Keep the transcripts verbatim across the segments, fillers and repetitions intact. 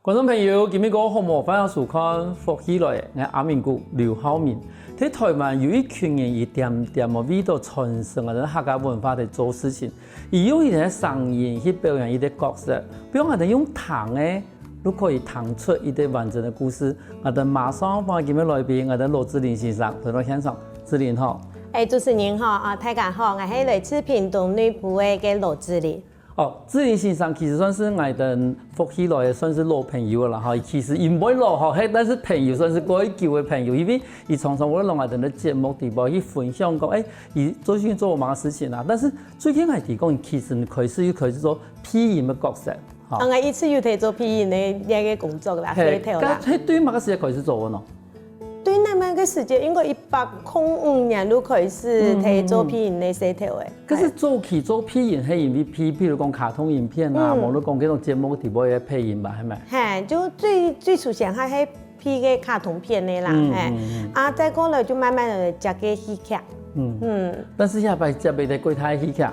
觀眾朋友，今晡日好無？歡迎收看《福氣來了》，𠊎阿明牯劉浩明。在臺灣有一群人，佢恬恬仔為著傳承𠊎等客家文化來做事情。佢用佢个聲音去表演佢个角色，比如𠊎等用聽个，就可以聽出佢个完整个故事。𠊎等馬上歡迎今晡日來賓，𠊎等羅志霖先生，來到現場。志霖好。欸，主持人好，啊，大家好，𠊎係來自屏東內埔个羅志霖。 哦，志霖先生其實算係𠊎等福氣來了算係老朋友了啦，吼，其實佢毋會老吼，係，但係朋友算係蓋久个朋友，因為佢常常會來𠊎等个節目底背去分享講，欸，佢最近做麼个事情啊？但係最近𠊎聽講，其實開始又開始做配音个角色，吼。啊，𠊎一直有在做配音个這個工作啦，係，事頭啦。該，係對麼个時節開始做个呢？ 對，該麼个時節，應該一百空五年就開始在做配音个事頭欸。可是早期做配音係因為配，譬如講卡通影片啊，嗯。無就講這種節目底背个配音吧，係無？係，就最，最初先還係配个卡通片个啦，嗯，係。嗯，嗯。啊，再過來就慢慢仔接个戲劇。嗯。嗯。但是這擺接个係國家个戲劇，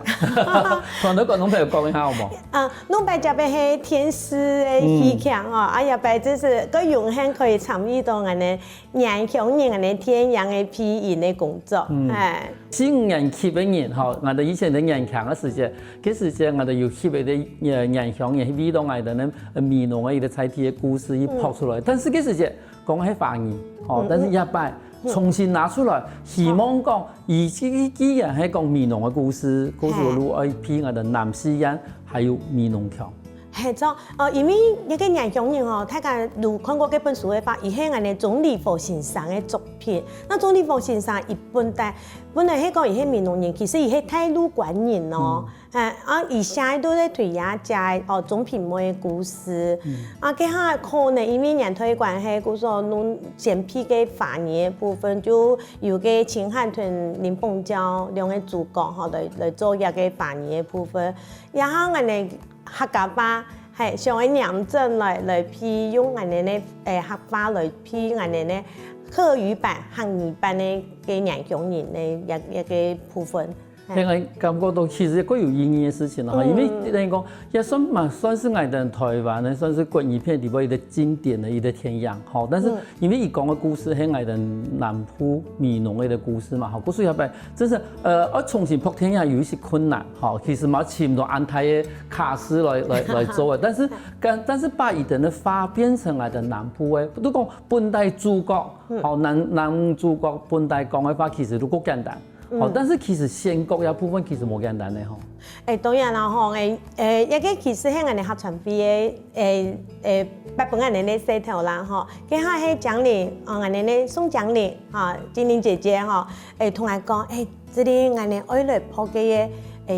同觀眾朋友講一下好無？啊，這擺接个係電視个戲劇吼，嗯。啊，這擺就係蓋榮幸可以參與到恁仔 原鄉人恁仔電影个配音个工作，嗯。欸。四五年級个人吼，𠊎等以前在原鄉个時節，該時節𠊎等有翕个，呃，原鄉人，為著𠊎等个，呃，美濃个一個在地个故事去拍出來。嗯。但是該時節講个係華語，吼，嗯，但是這擺，嗯。重新拿出來，希望講，佢既，既然係講美濃个故事，故事就愛配𠊎等南四縣，還有美濃腔。 係，著，呃，因為這個原鄉人吼，大家有看過這本書个話，佢係𠊎等鍾理和先生个作品。該鍾理和先生佢本來，本來係講佢係美濃人，其實佢係大陸官人哦。嗯。欸，啊，佢寫个都係對佢姐，哦，鍾平妹个故事。嗯。啊，該下可能因為年代个關係，故所用先配个華語个部分，就由該秦漢同林鳳嬌兩個主角吼，來，來做這個華語个部分。然後𠊎等 客家話，係，想愛唸轉來，來配用𠊎等个，欸，客話來配𠊎等个客語版、客語版个，个原鄉人个一，一個部分。係。係，𠊎感覺到其實蓋有意義个事情啦，吼，嗯。因為等於講，也算嘛，算係𠊎等臺灣个，算係國語片底背一個經典个一個電影，吼，但是，嗯。 因為佢講个故事係𠊎等南部美濃个故事嘛，吼，故所這擺真係，呃，愛重新拍電影有一些困難，吼，其實嘛尋毋到恁大个卡司來，來，來做个，但是，但，但是把佢等个話變成𠊎等南部个，就講本地主角，嗯。吼，男，男主角本地講个話，其實就較簡單。 哦，嗯。但是其實選角這部分其實無簡單个吼。欸，當然啦吼，欸，欸，這個其實係𠊎等客傳會个，欸，欸，發分𠊎等个事頭啦吼。該下係菁玲，哦，𠊎等个宋菁玲，哈，菁玲姐姐吼，欸，同𠊎講，欸，這裡𠊎等愛來拍个，欸，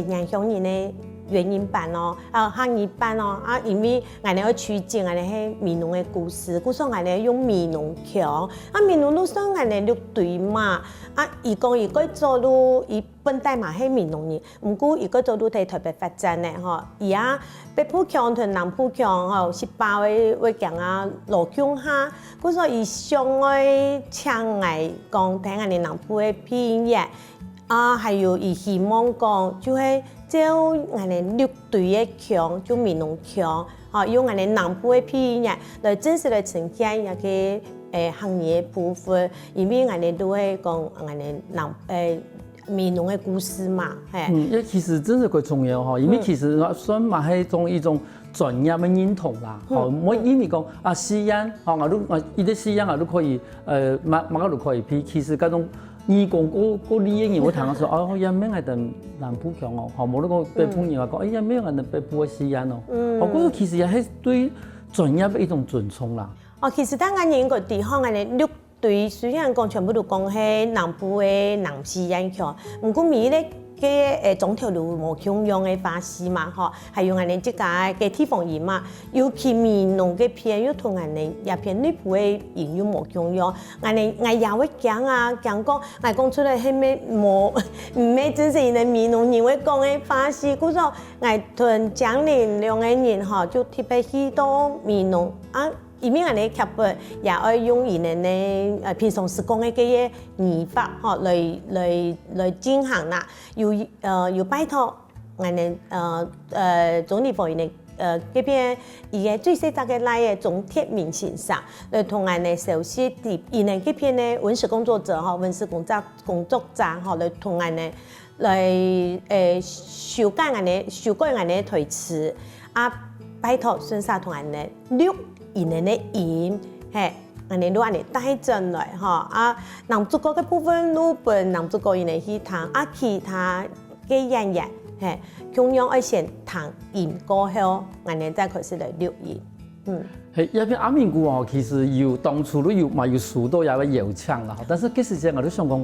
原鄉人个原音版哦，啊，客語版哦，啊，因為𠊎等愛取景，𠊎等係美濃个故事，故所𠊎等用美濃腔，啊，美濃就算𠊎等六堆嘛， 啊，佢講佢蓋早就，佢本底嘛係美濃人，毋過佢蓋早就在臺北發展呢，吼。佢啊，北部腔同南部腔，吼，識把會，會講啊，老共下。故所佢想愛請𠊎講，聽𠊎等南部个配音員，啊，還有佢希望講，就係照𠊎等六堆个腔，就美濃腔， 吼，用𠊎等南部个配音來正式來呈現這個，欸，客語个部分，因為𠊎等都會講𠊎等南，欸，美濃个故事嘛，係。嗯，這其實真係蓋重要吼，因為其實算嘛係一種，一種專業个認同啦，吼，嗯，毋好因為講啊，四縣，吼，𠊎都，啊，一個四縣𠊎都可以，呃，麼，麼个都可以配，其實該種 你講過，過你个人會聽得出，哦，也毋係𠊎等南部腔哦，吼，無論講北部人話講，哎，也毋係𠊎等北部个四縣哦。嗯。哦，故所其實也係對專業个一種尊重啦。哦，其實大家應該知吼，𠊎等六堆雖然講全部都講係南部个南四縣腔，毋過每一個个，欸，庄頭都無共樣个話事嘛，吼，還有𠊎等自家个地方音嘛，尤其美濃个片又同𠊎等這片內埔个音又無共樣。 𠊎呢，𠊎也會驚啊，驚講，𠊎講出來係毋係無，毋係真實个美濃人會講个話事，故所𠊎同菁玲兩個人吼，就特別去到美濃啊，因為𠊎呢劇本也愛用佢等呢，呃，平常時講个這個語法吼，來，來，來進行啦，有，呃，有拜託 𠊎呢，呃，呃，鍾理和佢呢，呃，這片佢个最細隻个倈仔鍾鐵明先生，來同𠊎等熟識，在佢等這片个文史工作者吼，文史工作工作者吼，來同𠊎等來，誒，修改𠊎等修改𠊎等个台詞，啊，拜託順續同𠊎等錄佢等个音，嘿，𠊎等就恁仔帶轉來吼，啊，男主角个部分就分男主角佢等去聽，啊，其他个演員，嘿，共樣愛先聽音過後，𠊎等再開始來錄音。嗯。嘿，這片阿明哥哦，其實有當初都有嘛有收到這个邀請啦，但是該時間𠊎都想講，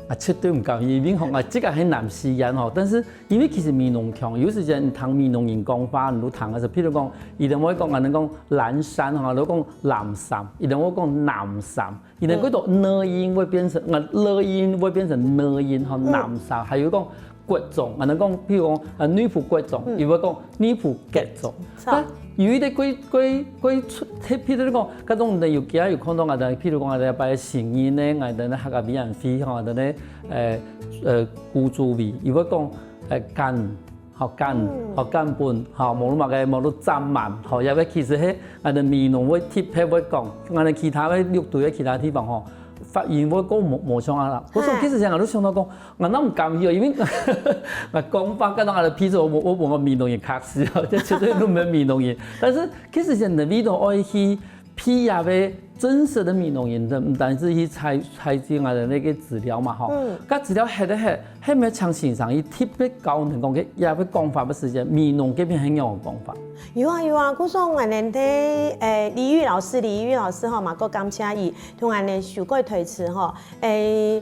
啊，絕對毋敢，因為吼，啊，這个係南四縣吼，但是因為其實美濃腔，有時間你聽美濃人講話，你都聽个時候，譬如講，佢等會講，可能講藍山吼，都講藍山，佢等會講藍山。 佢等該个n音會變成，呃，l音會變成n音吼，南沙，還有講國中，啊，恁講，譬如講，呃，內埔國中，佢會講內埔國中。啊，有一个國國國，譬如講，該種人有幾下有看到𠊎等，譬如講，𠊎等擺新人呢，𠊎等个客家委員會吼，𠊎等个，呃呃，古主委，佢會講，呃，幹。 好感，好感本，好，無論麼个，無論讚滿，好，也會其實係，𠊎等美濃會特別會講，𠊎等其他个六堆个其他地方吼，發音會講無無像啊啦。我想其實這樣，𠊎都想到講，𠊎那毋敢去哦，因為𠊎講話，剛剛𠊎的鼻子，我我我美濃人客氣哦，這絕對都毋係美濃人。但是其實現在你都愛去 P R个真實个美濃人，毋單止去採採集𠊎等个資料嘛吼，該資料核个核，係毋係請先生去特別教人講个，也會講法个時間，美濃這片係仰个講法？有啊有啊，故所𠊎等个，誒，李玉老師，李玉老師吼嘛，過感謝佢同𠊎等修改台詞吼，誒，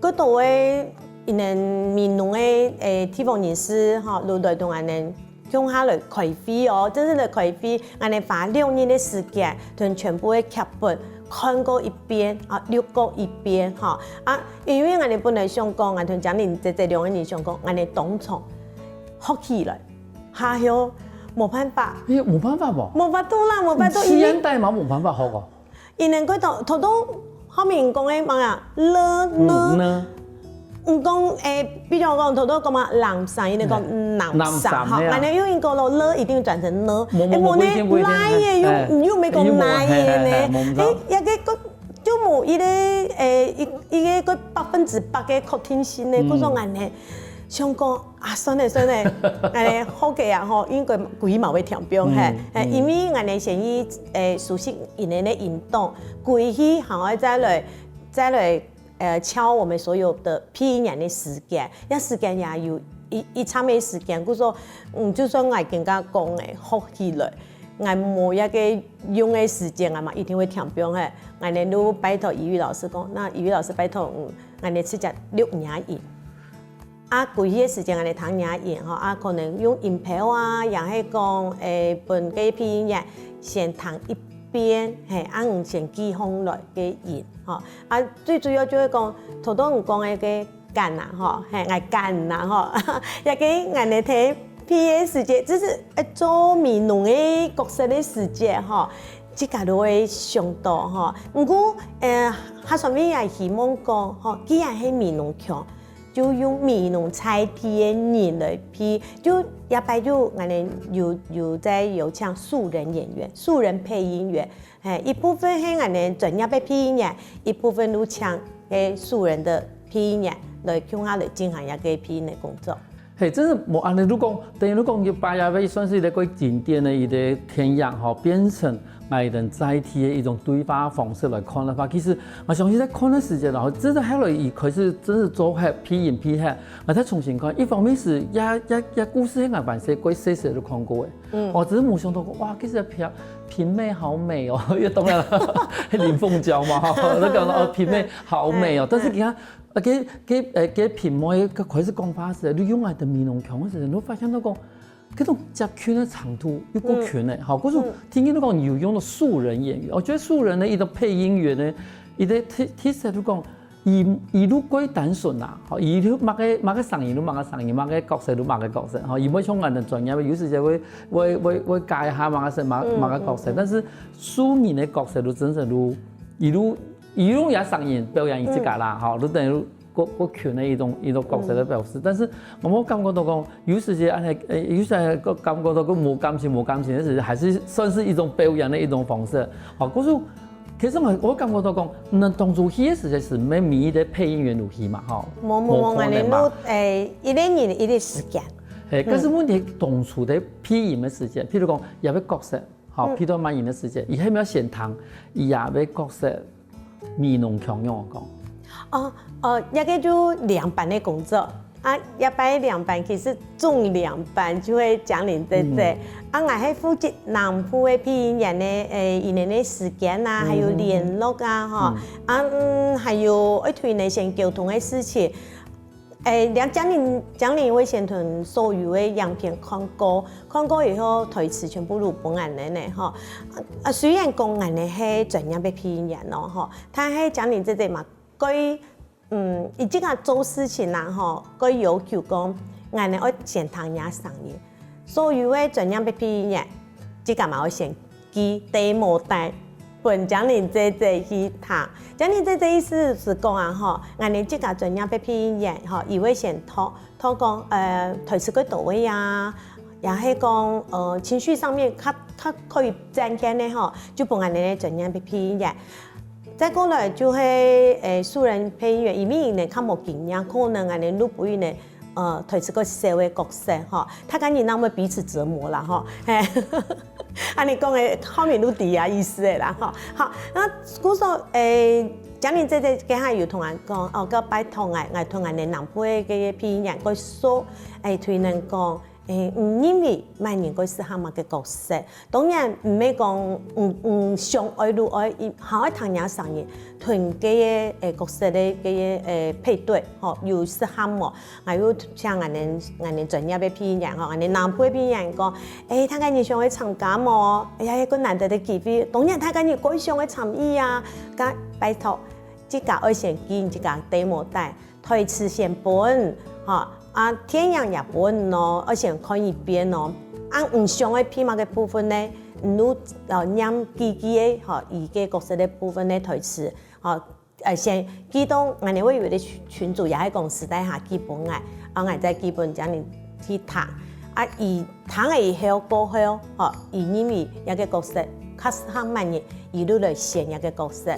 過多个，佢等美濃个，誒，地方人士吼，都來同𠊎等 共下來開會哦，正式來開會，𠊎等花兩日个時間，同全部个劇本看過一遍，啊，錄過一遍，吼。啊，因為𠊎等本來想講，𠊎同江玲姐姐兩个人想講，𠊎等當場學起來，哈喲，無辦法，哎呀，無辦法無？無法度啦，無法度，因為現代嘛無辦法學哦。 佢等个頭頭都後面講个麼个了呢？嗯，呢。毋講，誒，比如講頭頭講嘛，藍山，佢等講南山，吼，南山，係啊。恁樣用英國咯，了一定轉成呢。無，無，誒，無呢，無，不一定，不一定，哪个又，哎，又沒講哪个呢？又無，嘿，嘿，嘿，無，毋知。誒，一個個，就無一個，誒，一，一個個百分之百个確定性呢，嗯。故所恁呢，想講， 啊，算了算了，恁呢好个啊吼，因為歸嘛會聽表嘿，嗯，嘿，嗯。因為恁呢先去，誒，熟悉佢等个音檔，歸去還愛再來，再來，呃，敲我們所有的配音員个時間，該時間也有一，一長个時間，故所，嗯，就算𠊎今下講誒，學起來，𠊎無該個用个時間啊嘛，一定會聽表嘿，恁呢就拜託怡玉老師講，那怡玉老師拜託，嗯，恁呢直接錄影音。 啊，歸去个時間恁呢聽影音吼，啊，可能用音標啊，也係講，誒，分該配音員先聽一遍，嘿，啊，你先記下來个音吼。啊，最主要就係講，頭頭你講个該感啊吼，嘿，𠊎感啊吼，也該恁呢聽配个時節，就是，誒，做美濃个角色个時節吼，自家都會想到吼。毋過，誒，客算委也希望講吼，既然係美濃腔， 就用美濃在地个人來配，就這擺就恁呢有，有在邀請素人演員、素人配音員，嘿，一部分係恁呢專業个配音員，一部分就請該素人个配音員來共下來進行這個配音个工作。嘿，真係無恁呢，你講，等於你講，有八月份算係一個經典个一個電影吼，變成 𠊎等在地个一種對話方式來看个話，其實𠊎相信在看个時節，然後真正後來佢開始真正做下配音配下，𠊎再重新看。一方面係這，這，這故事係𠊎還細個細細就看過个，嗯。哦，只是無想到講，哇，其實平，平妹好美哦，因為當然林鳳嬌嘛，哈，那講到哦，平妹好美哦，嗯，但是你看，呃，該，該，呃，該平妹開始講話時，你用𠊎等美濃腔个時，你會發現到講， 該種接近个程度又過近个，嗯。吼，故所，嗯。聽見你講有用到素人演員，我覺得素人呢，佢个配音員呢，佢个特，特色就講，佢，佢就過單純啊，吼，佢就麼个，麼个聲音就麼个聲音，麼个角色就麼个角色，吼，佢毋會像𠊎等專業个，有時節會，會，會，會改一下麼个聲，麼，嗯，麼个角色，嗯，嗯。但是素人个角色就真正就，佢就，佢用佢个聲音表演佢自家啦，嗯。吼，就等於過過群个一種一種角色个表示。但是𠊎無感覺到講，有時節恁樣，誒，有時節感感覺到講無感情無感情，但是還是算是一種表演个一種方式。好，故所其實𠊎𠊎感覺到講，嗯，當初去个時節係毋係每一個配音員都去嘛，吼，無無無，無可能嘛。𠊎等都誒一個人一個時間。誒，但是問題當初在配音个時節，譬如講，這個角色，吼，配到麼人个時節，佢係毋係先聽，佢這個角色 美濃腔仰般講？哦哦，這個就領班个工作。啊，這擺領班其實總領班就係江玲姐姐。啊，𠊎係負責南部个配音員个，誒，一年个時間啊，還有聯絡啊，吼，啊，嗯，還有愛同佢等先溝通个事情。 誒，梁江玲，江玲會先同所有个影片看過，看過以後台詞全部錄分𠊎等呢，吼。啊，雖然講𠊎等係專業个配音員咯，吼，但係江玲姐姐嘛，佢，嗯，佢自家做事情啦，吼，佢要求講，𠊎等愛先聽若聲音。 所有个專業个配音員，自家嘛愛先寄demo帶分江玲姐姐去聽。江玲姐姐意思係講啊，吼，𠊎等自家專業个配音員，吼，佢會先讀，讀講，呃，台詞過到位啊，也係講，呃，情緒上面較較可以展現个吼，就分𠊎等个專業个配音員。再過來就係，誒，素人配音員，因為佢等較無經驗，可能𠊎等錄分佢等 呃，台詞過少个角色吼，大家人會彼此折磨啦吼，嘿，恁樣講个，後面都知啊意思个啦吼。好，啊故所，誒，江玲姐姐這下有同𠊎講，哦，該拜託𠊎，𠊎同𠊎等南部个个配音員過說，誒，同佢等講，誒，你認為麼人過適合麼个角色？ 當然毋係講毋毋想愛就愛，佢還愛聽若聲音，同該个誒角色个該个誒配對，吼，有適合無？還有像𠊎等𠊎等專業个配音員吼，𠊎等南部个配音員講，誒，大家人想愛參加無？哎呀，一個難得个機會，當然大家人過想愛參與啊，該拜託，自家愛先寄自家demo帶。 台詞先分，吼，啊電影也分咯，愛先看一遍咯。啊毋想愛配麼个部分呢？你就呃唸幾句个，吼，佢个角色个部分个台詞，吼，呃先寄到𠊎等會有个群群組，也係講私底下寄分𠊎，啊𠊎再寄分江玲去聽。啊佢聽了以後過後，吼，佢認為這个角色較適合麼人，佢就來選這个角色。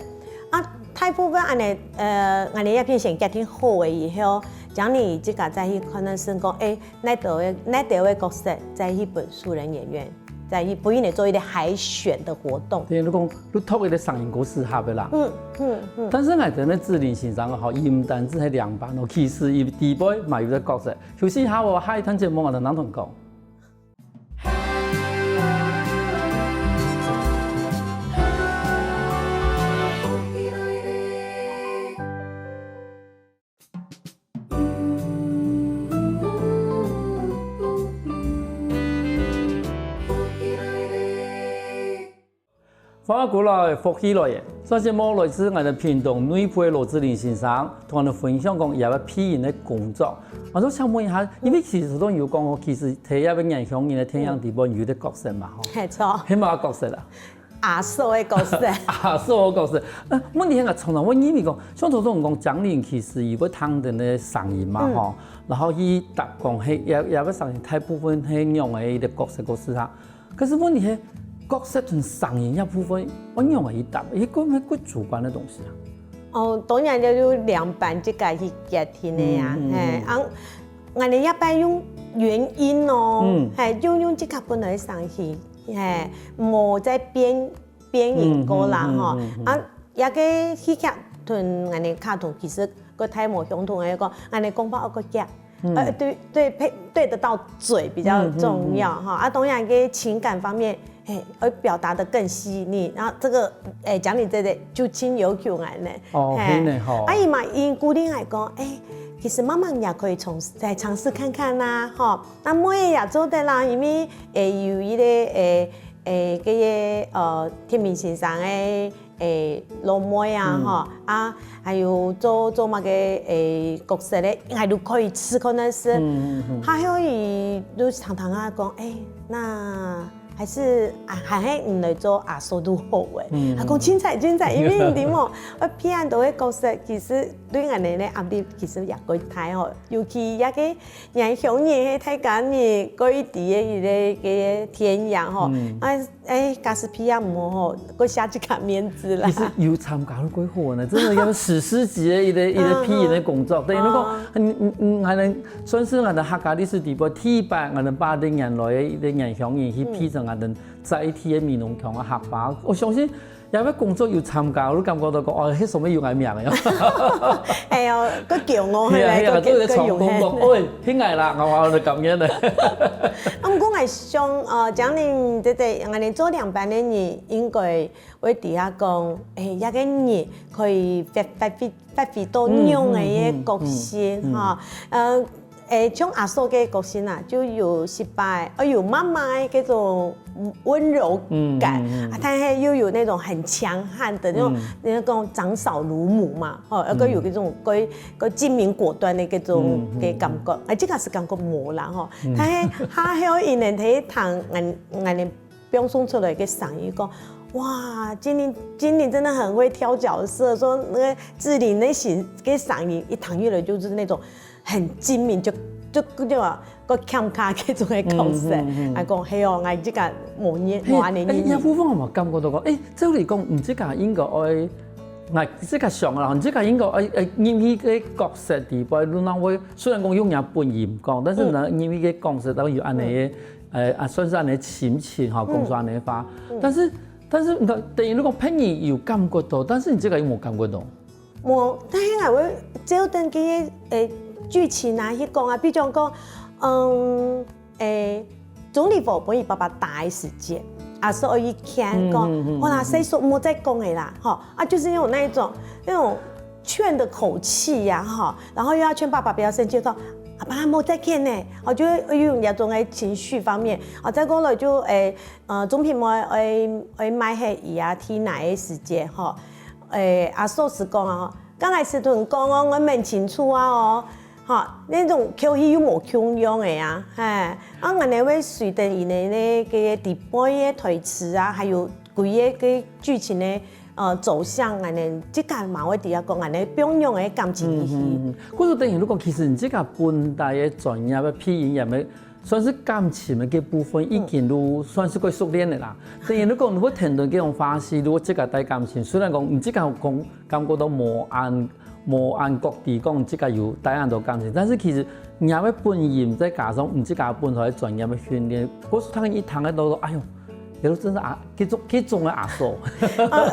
啊大部分恁樣，呃，𠊎等這片先決定好了以後，江玲自家再去看，恁樣講，誒，哪兜个哪兜个角色，再去分素人演員，再去分佢等做一個海選个活動。對，你講，你讀一個聲音故事合个啦。嗯嗯嗯。但是𠊎等个子玲先生吼，佢毋單止係領班哦，其實佢底背嘛有個角色。休息一下哦，下一段節目𠊎等正同講。 歡迎轉來，福氣來了！上節目來自𠊎等屏東內埔个羅子玲先生，同𠊎等分享講佢个配音个工作。𠊎想請問一下，因為其實都有講過，其實在這个原鄉人个電影底背有个角色嘛，吼。係，著。係麼个角色啊？阿嫂个角色。阿嫂个角色。呃，問題係𠊎常常會認為講，像頭先講江玲其實佢會聽人个聲音嘛，吼，然後去答講，係，這這个聲音大部分係仰个一個角色故事哈。 可是問題係，角色同聲音這部分，愛仰般去搭？這个係較主觀个東西啊。哦，當然這就領班自家去決定个啊，嗯嗯嘿，啊，𠊎等這擺用原音哦，嗯嘿，用用自家本來个聲音，嘿，無再變變音過啦吼，嗯嗯嗯嗯嗯啊，這个戲劇同𠊎等卡通其實个大無相同个，講𠊎等講話愛較遽。 呃，對對，配對得到嘴比較重要哈。啊，當然个情感方面，嘿，要表達得更細膩。然後這個，誒，講你這個就盡要求恁呢。哦，嘿，係呢吼。啊，佢嘛，佢鼓勵𠊎講，誒，其實媽媽也可以從再嘗試看看啦，吼。那妹也做得啦，因為誒有一個誒誒，這個呃，天明先生个 誒，老妹啊，吼，啊，還有做做麼个誒角色咧，𠊎都可以試看，但是，嗯嗯嗯，還有佢都常常啊講，誒，那還係啊，還係你來做阿嫂都好誒。嗯，佢講凊彩凊彩，因為你知無，我配恁多个角色，其實對𠊎等个壓力其實也過大吼。尤其這个年輕人，係大家人過一地个一个个天陽吼，嗯，啊，哎，假使配也毋好吼，過下自家面子啦。其實有參加都過好呢，真的要史詩級的一个一个配音的工作。等於如果嗯，嗯，嗯，還能算是𠊎等客家歷史底背第一擺，𠊎等八零年來的一个年輕人去配成𠊎等 在地个美濃腔啊客話，我相信這个工作有參加，我都感覺到講，哦，係上面有𠊎名个。哎喲，个驕傲，係啊，係啊，係來个做一个成功講，喂，係𠊎啦，𠊎話就感恩了。啊，毋過𠊎想，呃，將來這个，𠊎等做領班个人應該會知影講，哎，這个人可以發發揮發揮到仰仔个角色哈，呃。 誒，像阿嫂个角色啊，就有失敗，哦，有媽媽个該種溫柔感，嗯，嗯，嗯。啊，但係又有那種很強悍的那種，嗯。人家講長嫂如母嘛，吼，又有這種該，該精明果斷的這種，嗯，嗯，个感覺。嗯。哎，這个係感覺無啦，吼。嗯。但係，佢後來呢，佢聽，嗯，嗯， 放送出來个聲音講，哇，經理經理真的很會挑角色，說那個志玲那型个聲音一聽起來就是那種很精明，就就就啊，个強卡該種个角色，嗯，嗯，嗯。還講，嘿哦，𠊎這个無年嘿，無恁樣年齡。哎，這部分我嘛感覺到講，哎，照理講，你這个應該愛，𠊎這个想啦，你這个應該愛，愛入去个角色底背，你哪會，雖然講用人本人講，但是呢，入去个角色當中有恁樣个 呃，啊，算是恁樣親切吼，講出恁樣个話。嗯。但是，但是你看，等於如果別人有感覺到，但是你這个又無感覺到。無，但係𠊎會照等該个，誒，劇情啊去講啊，比如講，嗯，誒，鍾理和分佢爸爸打个時節，啊，所以勸講，嗯，嗯，嗯，哇啦，嗯。細叔莫再講了啦，吼，啊，就是用那一種，那種勸的口氣呀，吼，然後又要勸爸爸不要生氣，說， 阿爸莫再譴了，哦，就會有這種个情緒方面，哦，再過來就，誒，呃，鍾平妹愛，愛賣忒佢啊，地泥个時節，吼，誒，阿嫂就講啊，剛開始同你講哦，𠊎問清楚啊哦，吼，那種口氣又無共樣个啊，嘿，啊，𠊎等會隨等佢个那个底背个台詞啊，還有 歸个个劇情个，呃，走向，恁呢，這个嘛會知影講恁呢，放樣个感情入去。嗯，嗯，嗯。故所等於，如果其實你這个本來个專業个配音員个，算是感情个這部分，已經都算是過熟練个啦。等於如果你會聽到這種話是，如果這个帶感情，雖然講你這个講感覺到無恁 無恁覺得講自家有帶恁多感情，但是其實若个本人再加上你自家本來專業个訓練，故所聽一聽个都說，哎喲，這都真是啊，這種這種个阿嫂。呃，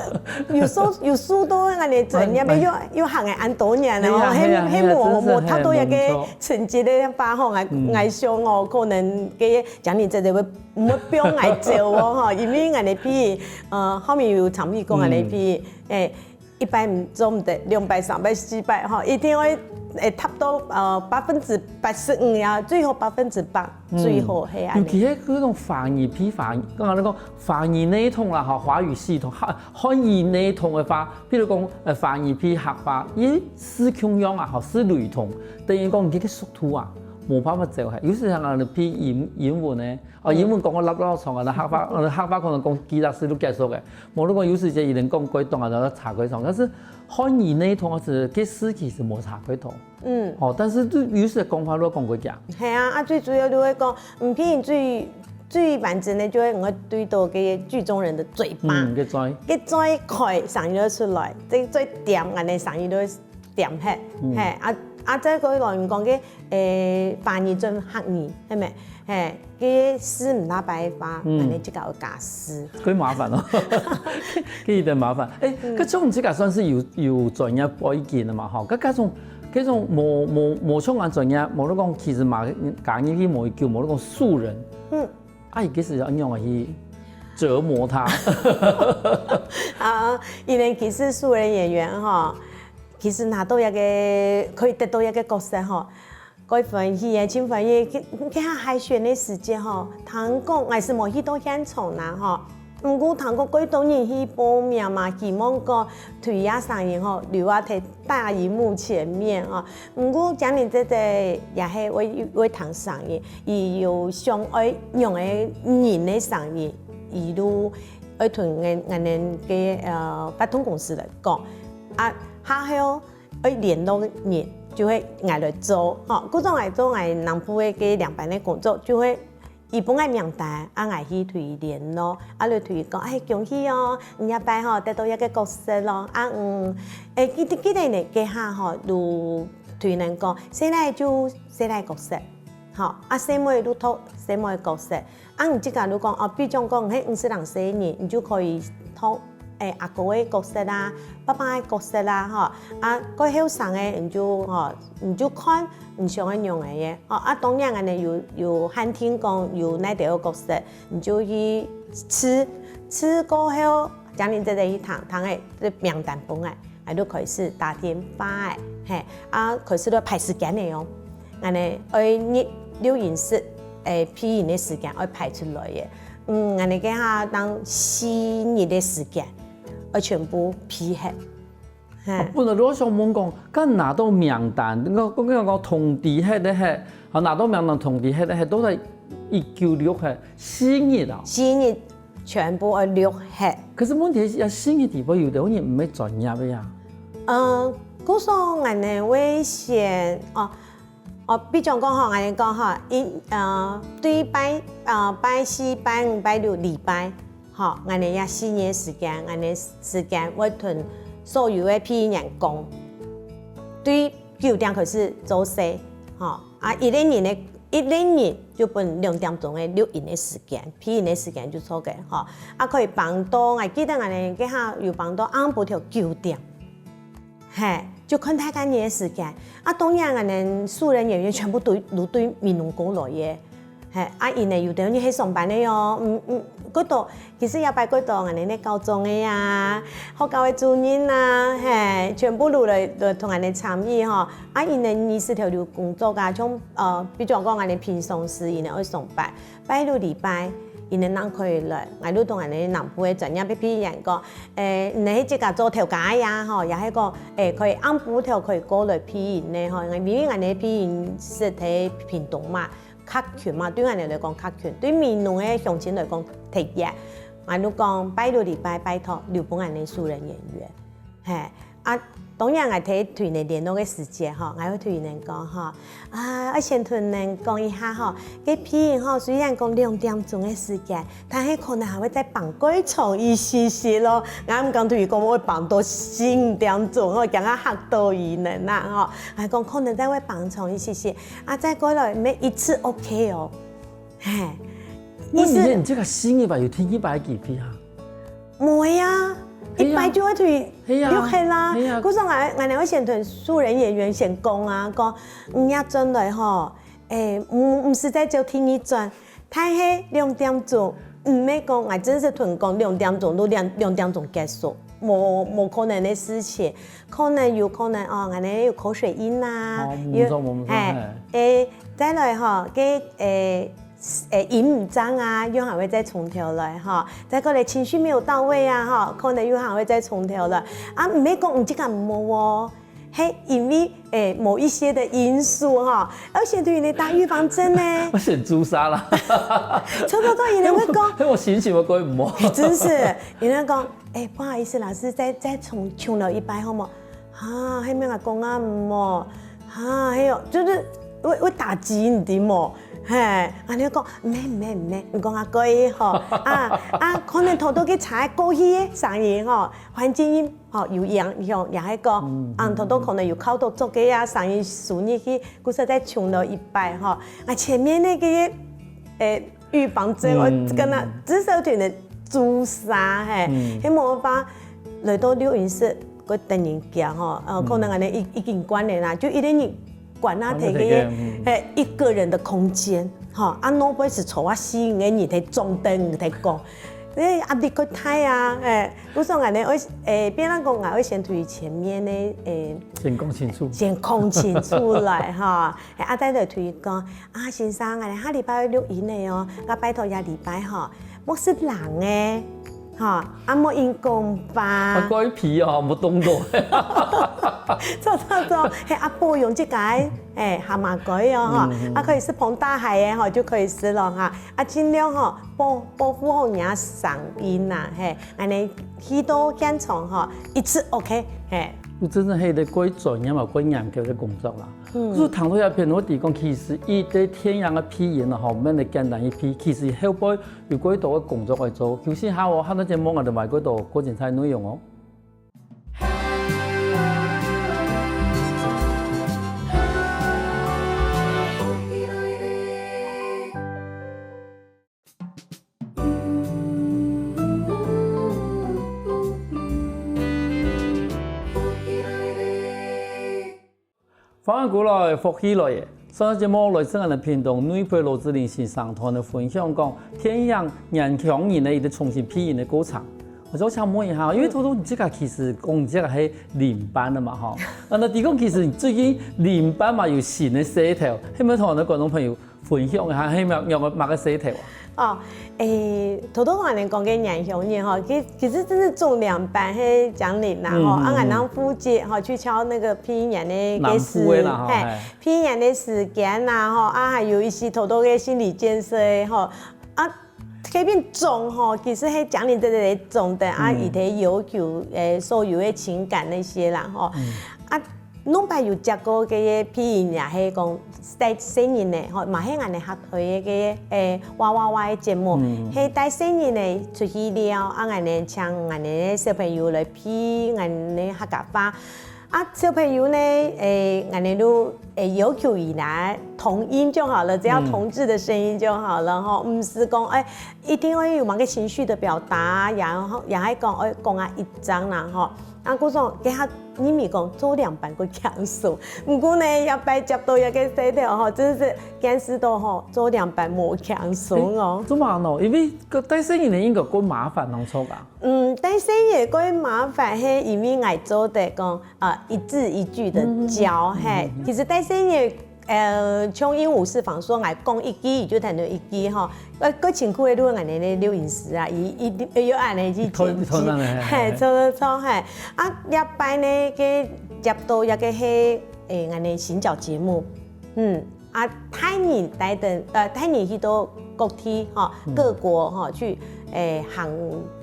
有時候有時候都恁呢專業个，哎，哎。又又行个恁多年了吼，係啊，係啊，係啊，係無，真是，無達到一个，係，無錯。成績个話吼，𠊎，嗯。𠊎想哦，可能个將來真个會，毋會放𠊎走哦吼，因為𠊎个比，呃，後面有長輩講𠊎个比，嗯。誒， 一擺毋做毋得，兩擺、三擺、四擺，吼，一定愛，誒，達到，呃，百分之八十五啊，最好百分之百，嗯。最好，係啊。尤其係該種華語配華語，講恁呢講，華語系統啦，吼，華語系統，漢，漢語系統个話，比如講，呃，華語配客話，佢係共樣啊，吼，係雷同，等於講佢个速度啊，無辦法走開。有時像𠊎等配英，英文呢， 哦，嗯。英文講到落落長啊，該客話，呃，客話可能講幾隻字就結束个。無論講有時節佢等講過長啊，然後差過長，但是漢語系統啊，係，該字其實無差過長。嗯。哦，但是就有時講法就講過假。係啊，啊，最主要就係講，嗯，配音最，最完整个就係你愛對到該劇中人个嘴巴。嗯，該嘴。該嘴開聲音就出來，該嘴恬，恁呢聲音就會 恬忒，嗯。嘿，啊，啊，再過來講个，誒，華語轉客語，係無？嘿，該字毋大擺个話，嗯。恁呢就較有加字。較麻煩哦，該有點麻煩。誒，嗯。該像你這个算是有，有專業背景个嘛，吼，該，該種，該種無，無，無相關專業，無你講其實嘛，加入去無幾久，無你講素人。嗯。 啊，佢其實愛仰般去折磨他？啊，因為其實素人演員吼，其實拿到一个，可以得到一个角色吼，蓋歡喜个，真歡喜。去，去下海選个時節吼，聽講，𠊎係無去到現場啦吼，毋過聽過幾多人去報名嘛，希望講對這聲音吼，留啊在大螢幕前面吼。毋過今日這個也係會會聽聲音，佢有想愛用个人个聲音，佢就愛同𠊎𠊎等个呃發通公司來講，啊，下後愛聯絡个人就會𠊎來做，吼，故所𠊎做𠊎南部个个領班个工作，就會 佢分𠊎名單，啊𠊎去同佢聯絡，啊就同佢講，哎，恭喜哦，你這擺吼得到一個角色咯，啊嗯，哎，記得記得呢，該下吼就同佢等講，細賴就細賴角色，吼，啊細妹就讀細妹角色，啊你自家就講，哦，比將講，嘿，毋係人細人，你就可以讀 欸，阿哥个角色啦，爸爸个角色啦，吼，啊，較後生个，你就吼，你就看你想愛仰仔个，吼，啊，當然恁仔有有限定講有哪兜个角色，你就去試，試過後，請你姐姐去聽，聽欸，這名單分𠊎，𠊎就開始打電話欸，嘿，啊，開始就排時間个哦。 恁仔愛入錄音室，欸，配音个時間愛排出來个。嗯，恁仔該下當四日个時間，愛全部配合。嘿。本來就想問講，敢拿到名單，我我講講通知忒个忒，好，拿到名單通知忒个忒，都在一九六忒，四日啊。四日全部愛錄忒。可是問題係，四日底背有兜人毋係專業个呀。嗯，故所恁仔會選，哦， 哦，比將講吼，恁仔講吼，一，呃，對拜，呃，拜四、拜五、拜六、禮拜，吼，恁仔也四日个時間，恁仔時間會同所有个配音員講，對九點開始做事，吼，啊，一個人个，一個人就分兩點鐘个錄音个時間，配音个時間就做个，吼，啊，可以放到，𠊎記得恁仔該下有放到暗晡頭九點。 嘿，就看大家人个時間。啊，當然，恁仔素人演員全部都都對美濃過來个。嘿，啊，因為有兜人係上班个哦，嗯嗯，幾多，其實也擺幾多，恁仔个高中个啊，學校个主任啊，嘿，全部都來來同恁仔參與吼。啊，因為二十條有工作啊，像呃，比如講恁仔平常時，因為愛上班， 拜六禮拜，佢等正可以來，𠊎就同恁仔南部个專業个配音員講，欸，你係自家做頭家个呀，吼，也係講，欸，可以暗晡頭可以過來配音呢，吼，因為𠊎等配音室在屏東嘛，較近嘛，對𠊎等來講較近，對美濃个鄉親來講忒遠。𠊎就講拜六禮拜拜託留分𠊎等素人演員。 嘿，啊，當然𠊎在同佢等聯絡个時節吼，𠊎會同佢等講吼，啊，愛先同佢等講一下吼，該配音吼，雖然講兩點鐘个時間，但係可能還會再放較長一息息咯。𠊎毋敢同佢講會放到四五點鐘，𠊎驚啊嚇到佢等啦吼。𠊎講可能再會放長一息息，啊，再過來乜一次OK哦。嘿，意思你你這個四日吧，有第二擺个機會啊？ 無啊，係啊。一擺就會退係啊，六日啦。係啊。故所𠊎𠊎兩位先同素人演員先講啊，講你也轉來吼，欸，毋毋使再招第二轉，但係兩點鐘，毋係講𠊎真實同講兩點鐘就兩兩點鐘結束，無無可能个事情，可能有可能哦，𠊎等有口水音啊，哦，有無錯無錯，欸，嘿。欸，再來吼，該欸。 欸，音毋正啊，又還會再從頭來吼，再過來情緒沒有到位啊，吼，可能又還會再從頭來。啊，毋係講你這個無哦，係因為欸某一些的因素吼，而且對於你打預防針呢，我選朱砂啦。差不多，你能夠講，因為我心情我過毋好。真是，你能講，欸，不好意思，老師，再再重重來一擺好無？ 哈，係毋係𠊎講啊毋好？哈，係哦，就是會會打擊你知無？嘿，啊你講毋係毋係毋係，你講啊可以吼，啊啊可能頭到去查過去个聲音吼，環境音吼有影響，也係講，嗯，啊頭到可能有靠到做个啊，聲音輸入去，故所再重來一擺吼，啊前面那個，欸。 預防針，嗯。𠊎跟佢至少就能注射，嘿，嗯。係無法來到錄音室，佢等人驚吼，呃，嗯。可能恁樣已已經慣了啦，就一個人關啊，關啊，一個，嗯。嘿，一個人的空間，吼，啊，後背係坐啊四五個人在掌燈在講，這壓力較大啊，嘿，故所恁樣，𠊎，欸，變成講𠊎愛先對前面的，欸，先講清楚。先講清楚來，吼，嘿，啊，再來對佢講， 啊，先生，𠊎等下禮拜愛錄音了哦，𠊎拜託這禮拜吼，莫食冷个，哈，啊，無用講話。啊，該皮哦，無動到。著著著，係啊，保養自家个，欸，蛤蟆龜哦，哈，啊，可以食膨大海个，吼，就可以食了哈。啊，盡量吼，保，保護好你个聲音吶，係，恁樣去到現場吼，一次OK，係。就真正係一個蓋專業嘛，蓋嚴格个工作啦。嗯。就談到這片，我提講，其實一個天然个鼻音啊，吼，毋係簡單一鼻，其實後背 有幾多个工作愛做。休息下哦，下个節目𠊎兜還有幾多个精彩內容哦。歡迎過來，福氣來了！上个節目來自𠊎等屏東內埔羅志玲先生同𠊎等分享講，電影《原鄉人》个一個重新配音个過程。𠊎想請問一下，因為頭頭你自家其實講你自家係領班个嘛，吼。啊，該你講其實你最近領班嘛有新个事頭，係毋係同𠊎等觀眾朋友 分享一下，係麼，麼个，麼个事頭啊？哦，欸，頭頭𠊎等講个原鄉人吼，其，其實真係總領班係江林啦吼，嗯，嗯，啊，𠊎等負責吼去敲那個配音員个，南部个啦吼，嘿，嘿。配音員个時間啦吼，啊，還有一些頭頭个心理建設个吼，啊，該片總吼，其實係江林這個總的啊，嗯。佢个要求，欸，所有个情感那些啦吼，嗯。啊， 攏擺有接過个配音也係講帶細人个吼，嘛係𠊎等客家个个，欸，娃娃娃个節目，嗯。係帶細人个出去尞，啊，𠊎等請𠊎等个小朋友來配𠊎等个客家話。啊，小朋友呢，欸，𠊎等就，欸，要求佢啦，童音就好了，只要童稚的聲音就好了吼，嗯。毋使講，欸，一定要有麼个情緒的表達，然後也還講，欸，講啊一張啦吼。 啊，故所，該下你咪講做領班較輕鬆，毋過呢，這擺接到這個事頭吼，真係見識到吼，做領班無輕鬆哦。欸，做麼个呢？因為該帶細人个應該較麻煩當中啊。嗯，帶細人个較麻煩，係因為𠊎做得講，啊，一字一句的教，嗯，嗯，嘿，嗯，嗯。其實帶細人个 呃，像鸚鵡式訪說，𠊎講一句，佢就聽到一句吼。呃，較辛苦个就𠊎等个錄音師啊，佢，佢，佢又恁樣去剪輯，佢拖，佢拖恁樣，嘿，嘿，嘿。著，著，著，嘿。啊，這擺呢，該接到這個係，欸，𠊎等个行腳節目，嗯，啊，大人帶等，呃，大人去到各地吼，嗯。各國吼，去，欸，行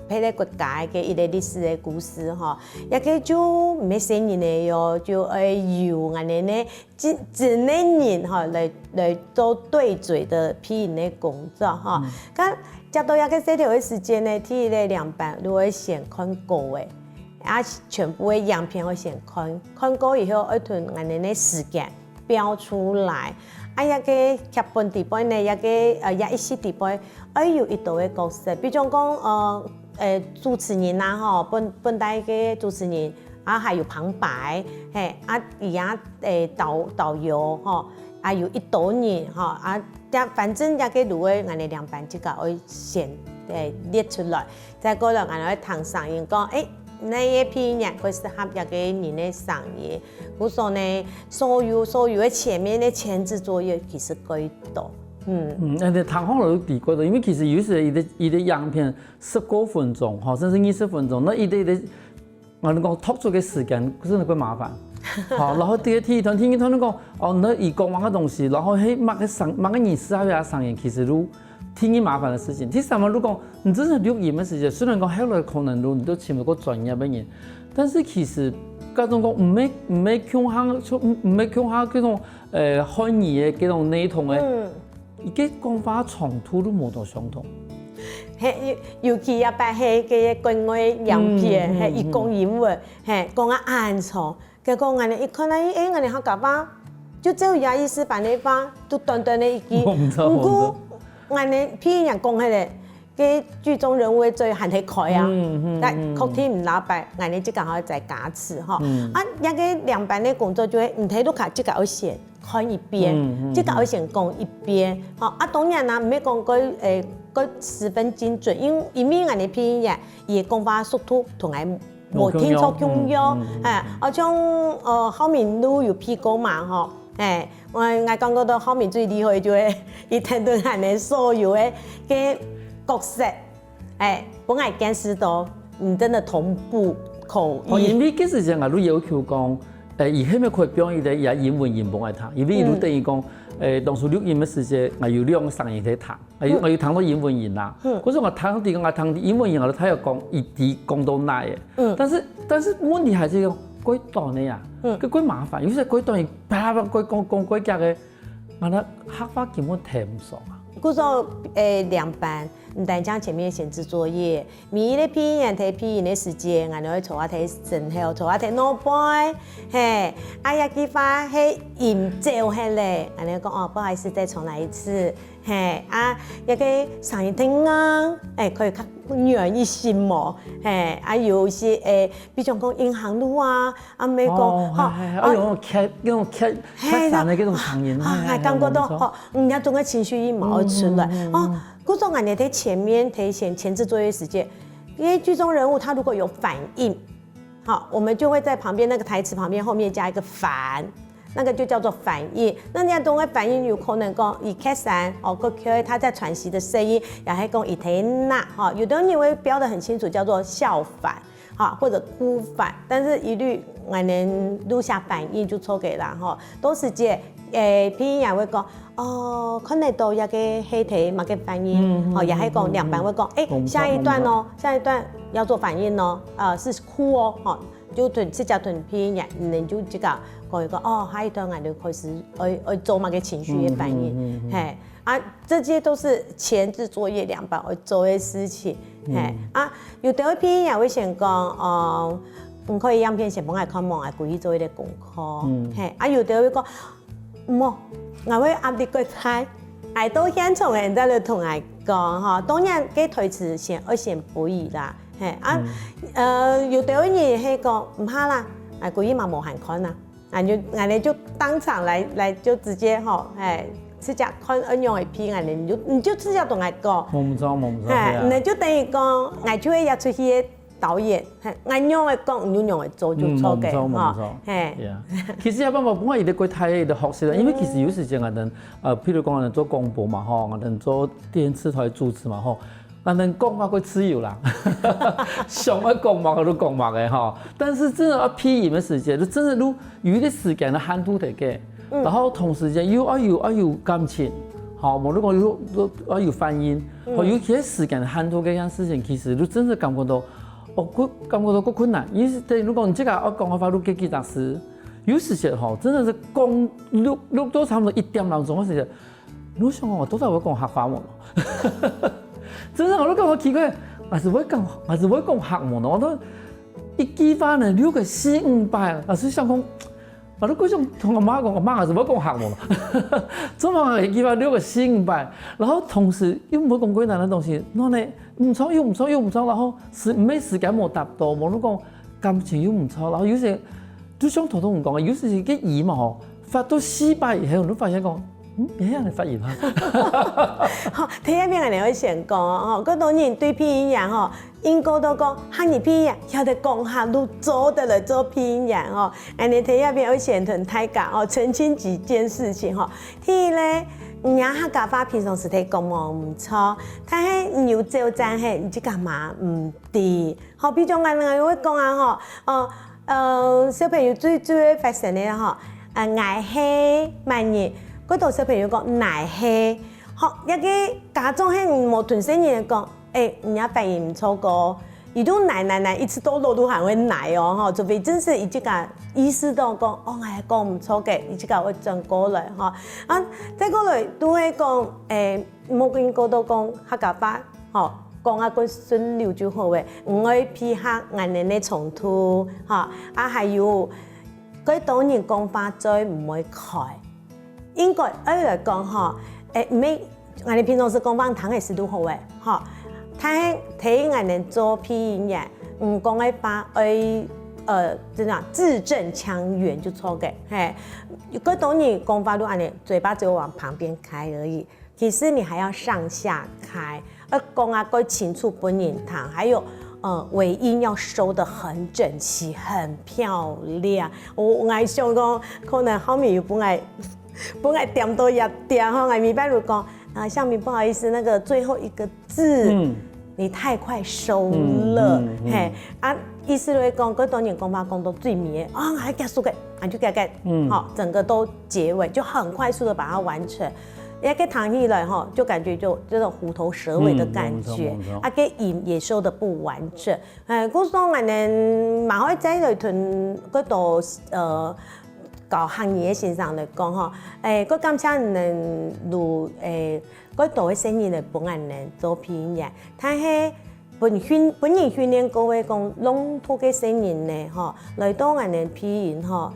別个國家个一個歷史个故事吼，這個就毋係細人个喲，就愛由𠊎等呢 真，真个人吼，來，來做對嘴的配音个工作吼。嗯。該接到這個事頭个時間呢，第一個領班就愛先看稿仔，啊，全部个影片愛先看，看過以後愛同𠊎等个時間標出來。啊，這個劇本底背呢，這個，呃，這一集底背，愛有幾多個角色，比如講，呃，呃，主持人啊，吼，本，本底个主持人， 啊，還有旁白，嘿，啊，佢也，欸，導，導遊，吼，啊，有幾多人，吼，啊，這，反正這個就愛𠊎等領班自家愛先，欸，列出來，再過來𠊎等愛聽聲音，講，欸，哪個配音員較適合這個人个聲音。故所呢，所有，所有个前面个前置作業其實較多。嗯。嗯，恁樣聽好了就知較多，因為其實有時佢个，佢个影片十過分鐘，吼，甚至二十分鐘，該佢个，佢个 𠊎同你講，讀出个時間真个較麻煩。好，然後第二，第一段，第二段你講，哦，該佢講麼个東西，然後係麼个聲，麼个人適合佢个聲音，其實就第二麻煩个事情。第三嘛，你講，你真正錄音个時間，雖然講後來可能就，你都請到較專業个人，但是其實，該種講，毋係，毋係共下，就毋，毋係共下該種，呃，漢語个該種系統个，嗯。 佢个講話長度都無多相同。嘿，尤，尤其這擺係該個國外影片，嗯，嘿，嗯，佢講英文，嘿，講啊恁長，結果𠊎等一看啊，欸，𠊎等客家話，就照佢个意思翻个話，都短短个一句。無錯，毋過，無錯。𠊎等配音員講起來，該劇中人物个嘴還係開啊，嗯，嗯，但確定毋拉白，𠊎等自家還愛再加持吼。嗯。啊，這個領班个工作就係毋係就靠自家愛寫。 看一遍，嗯，嗯，這個愛先講一遍，吼，啊，當然啦，毋係講過，欸，過十分精準，因，因為𠊎等配音員，佢个講話速度同𠊎無定著共樣，無共樣，嗯，嗯，嗯。哎，啊，像，呃，浩明都有配過嘛，吼，哎，𠊎，𠊎感覺到浩明最厲害就係，佢聽到𠊎等所有个，个角色，哎，分𠊎見識到，你真的同步口譯。哦，因為該時節𠊎就要求講，誒，佢係毋係可以放一個佢个英文音分𠊎聽，因為佢就等於講，誒，當初錄音个時節，𠊎有兩個聲音在聽，𠊎有，𠊎有聽到英文音啦。可是𠊎聽到，𠊎聽到英文音，𠊎就大約講佢知講到哪个。但是，但是問題還係講，過短个呀，過，過麻煩，有時過短，啪啪啪，過，講，講過遽个，𠊎个客話根本聽毋上啊。故所，誒，兩班，毋單淨前面前置作業， 每一個配音員在配音个時節，𠊎兜會坐啊在身後，坐啊在後背，嘿，啊，這句話係音走忒咧，𠊎兜講哦，不好意思，再重來一次，嘿，啊，這個聲音忒硬，哎，可以較軟一些無，嘿，啊，有一些，誒，比如講硬行路啊，啊，毋係講，哦，吼，嘿，嘿，啊，哦，有那種卡，那種卡，卡聲的那種聲音，啊，嘿，嘿，還感覺到，嘿，無錯。吼，嗯，那種个情緒也無出來，嗯，嗯，嗯，哦，嗯。故所𠊎兜在前面，在前，前置作業時間， 因為劇中人物他如果有反應，好，我們就會在旁邊那個台詞旁邊後面加一個反，那個就叫做反應。那你看，當然反應有可能講佢咳嗽，哦，佢，佢，他在喘息的聲音，也還講佢在那，哈，有的人也會標得很清楚，叫做笑反，哈，或者哭反，但是一律，呃，錄下反應就著个啦，哈，都是這，誒，配音員會講， 哦，看得到這個係在麼个反應，嗯，哦，也係講兩班會講，誒，嗯，下一段哦，下一段要做反應哦，呃，是哭哦，哦，就同，直接同配音員，你就這個講一個，哦，下一段𠊎就開始愛，愛做麼个情緒的反應，嗯，嗯，嗯，嗯。嘿，啊，這些都是前置作業兩班愛做的事情，嘿，嗯。啊，有的配音員會先講，哦，你可以樣片先分𠊎看無，𠊎故意做一個功課，嗯。嘿，啊，有的會講， 無，𠊎會壓力過大，𠊎到現場个人再來同𠊎講吼，當然該台詞先愛先背啦，嘿啊，呃，有兜人係講毋怕啦，𠊎故意嘛無閒看啊，𠊎就𠊎兜就當場來來就直接吼，嘿，直接看恁樣个片，𠊎兜你就你就直接同𠊎講，無毋著，無毋著，嘿，對啊。你就等於講，𠊎就會邀出去 導演，嘿，𠊎仰仔講，你就仰仔做就著个，嗯，無毋著，無毋著。嘿。Yeah。其實也無辦法，不過佢个過大个學習啦，因為其實有時間𠊎兜，呃，譬如講𠊎兜做廣播嘛，吼，𠊎兜做電視台主持嘛，吼，𠊎兜講話過自由啦，想愛講麼个就講麼个，吼。但是真的愛配音个時間，就真的就有一個時間个限度在該，然後同時間又愛有，愛有感情，吼，無論講有，有，愛有反應，吼，有些時間个限度這件事情，其實就真的感覺到 哦，過感覺到過困難，意思等於講你自家愛講个話，就幾幾隻字，有時節吼，真的係講錄，錄到差不多一點零鐘个時節，你想講𠊎到底會講客話無？真的，𠊎就感覺奇怪，𠊎係會講，𠊎係會講客無呢？𠊎都一句話呢，錄個四五擺，𠊎就想講， 𠊎都過想同𠊎媽講，𠊎媽還係會講客無？做麼个一句話錄個四五擺，然後同時又毋會講過難个東西，然後呢，毋著又毋著又毋著，然後係毋係時間無搭到，無論講感情又毋著，然後有時就像頭先講个，有時个語嘛吼，發到四擺以後，你就發現講，嗯，係恁樣个發音啊。好，第一遍𠊎兜愛先講哦，吼，過多人對配音員吼， 應該都講客語配音員，曉得講客就做得來做配音員吼。恁呢在這片愛先同大家吼澄清幾件事情吼。第一呢，你个客家話平常時在講無毋著，但係你有走精係你自家嘛毋知。好，比如講𠊎，𠊎會講啊吼，呃，呃，小朋友最，最會發生个吼，呃，𠊎係麼人，過多小朋友講𠊎係，好，這個家長係無同細人講， 誒，你个發音毋著个哦，佢就奶奶奶，一直到老都還會奶哦，吼，除非真係佢自家意識到講，哦，𠊎講毋著个，佢自家會轉過來，吼。啊，再過來都會講，誒，莫經過到講客家話，吼，講啊過順溜就好誒，毋愛配合恁呢个衝突，吼，啊，還有，過多人講話嘴毋會開。 應該愛來講吼，誒，毋係，𠊎兜平常時講話聽个時就好誒，吼。但係在𠊎兜做配音員，嗯，講个話愛，呃，怎樣，字正腔圓就著个，嘿。過多人講話就恁呢，嘴巴只有往旁邊開而已。其實你還要上下開， 要講啊，過清楚分人聽，還有，呃，尾音要收得很整齊、很漂亮。𠊎，𠊎想講，可能後面又分𠊎，分𠊎點到一點吼，𠊎明白就講，啊，向明，不好意思，那個最後一個字，嗯。你太快收了，嗯嗯嗯嘿啊，意思就係講，該當然講話講到最尾个，啊，還結束个，啊就結束，嗯，好，整個都結尾，就很快速的把它完成。那個談起來哈，就感覺就這種虎頭蛇尾的感覺，嗯，沒錯沒錯。啊，个音也收得不完整。哎，故所恁呢，馬上再來同該多呃教客語个先生來講哈，哎，我感謝恁呢，如哎，該多个細人來幫恁呢做表演，但係 本訓本人訓練過个講朗讀个細人呢，吼，來到𠊎等配音吼，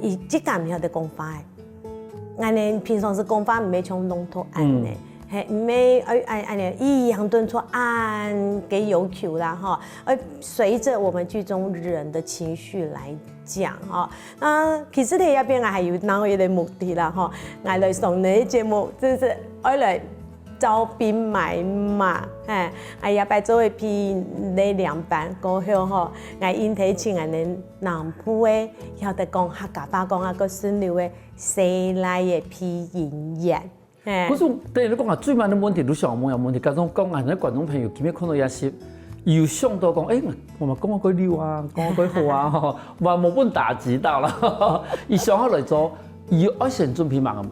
佢自家毋曉得講話个。𠊎等平常時講話毋係像朗讀恁呢，係毋係愛愛恁呢抑揚頓挫恁个要求啦，吼，愛隨著我們劇中人的情緒來講吼。啊，其實在這片𠊎還有另外一個目的啦，吼，𠊎來上這個節目，就是愛來 招兵買馬，嘿，𠊎這擺做个配音个領班過後吼，𠊎應該請𠊎等南部个曉得講客家話講啊較順溜个西來个配音員，嘿。可是等於你講啊，最慢个問題，你想問个問題，假如講啊，𠊎等觀眾朋友今日看到這集，有想到講，欸，𠊎嘛講到幾溜啊，講到幾好啊，吼，嘛無分打擊到啦，佢想要來做，佢愛先準備麼个？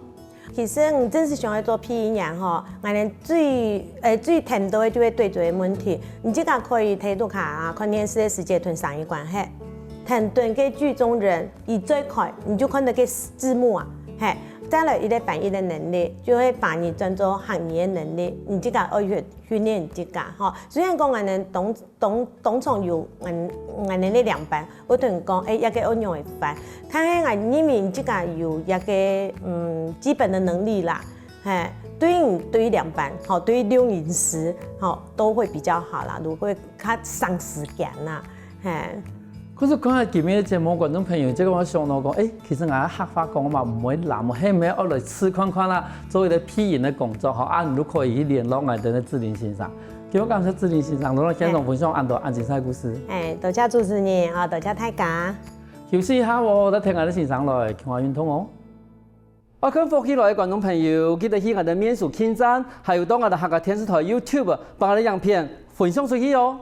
其實你真係想愛做配音員吼，𠊎等最，呃，最聽到个就係對嘴个問題。你自家可以在屋下啊，看電視个時節同聲音關係，聽到个劇中人，佢嘴開，你就看到个字幕啊，嘿，再來佢个翻譯个能力，就會翻譯轉做客語个能力，你自家愛去訓練你自家吼。雖然講𠊎等當 當當場有𠊎𠊎等个領班，𠊎同佢講，欸，這個愛仰仔翻。但係𠊎認為自家有這個嗯基本个能力啦，嘿，對對領班，吼，對錄音師，吼，都會比較好啦，就會較省時間啦，嘿。可是看下今日个節目，觀眾朋友，這個𠊎想到講，欸，其實𠊎客話講嘛毋會爛，係毋係愛來試看看啦，做一個配音个工作吼，啊，你就可以去聯絡𠊎等个志玲先生。 今日感謝志玲先生，來到現場分享恁多恁精彩个故事。欸，多謝主持人啊，多謝大家。休息一下哦，再聽𠊎等先生來，共下運動哦。愛看福氣來个觀眾朋友，記得去𠊎等面書網站，還有到𠊎等客家電視台YouTube，幫𠊎等影片分享出去哦。